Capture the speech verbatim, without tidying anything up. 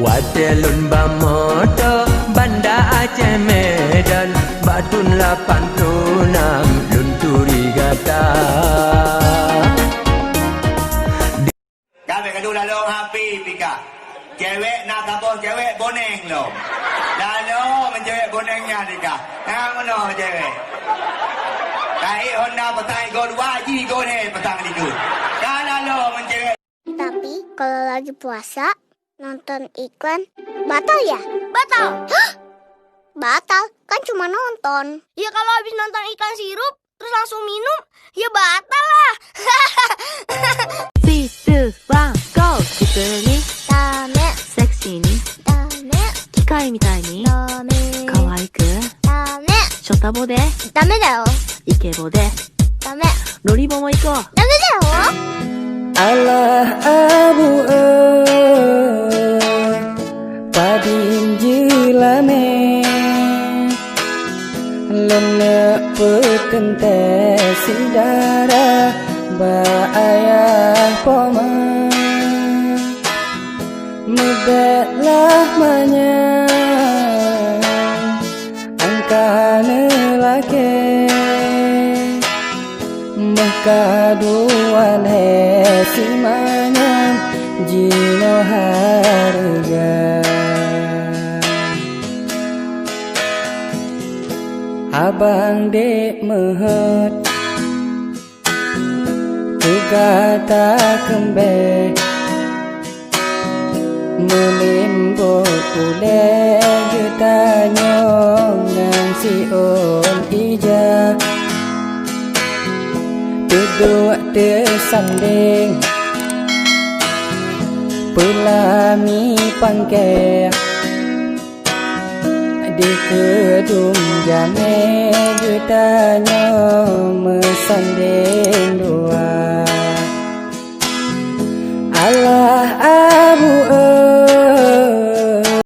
Watèe lôn bak moto Banda Aceh Medan, bak thôn lapan ploh nam lôn turi gata. Ka bèk kadu lalong api pih ka. Cewek na saboh cewek boneng lom. Lalong ngon cewek boneng nyan pih ka. Na meunoe cewek. Taék Honda pasang igoe dua, jih igoe lhèe pasang dikeue. Ka lalong ngon cewek. Tapi kalau lagi puasa, nonton iklan batal ya? Batal. Hah? Batal? Kan cuma nonton. Ya kalau habis nonton iklan sirup, terus langsung minum, ya batal lah. Situ bangkok kita ni. Dame. Seksi ni. Dame. Kikai mitai ni. Dame. Kawaii ke? Dame. Shota bo de. Dame da yo. Ike bo de. Dame. Nori bo mo iko. Dame da yo. Alah abu eh, padum jeulamé. Lôn neuk peuteuntèe syedara bak ayah po ma. Meubèk lah manyang angka neulakèe. Meuh ka dua lhèe simanyang jinoe hareuga. Abang dek meuheuet keu gata keumbèe. Meulimbot ulèe geutanyoe ngon siôn ija. Peuduek teusandeng peulami pangkèe. Di keudum jamèe geutanyoe meusandeng dua. Alah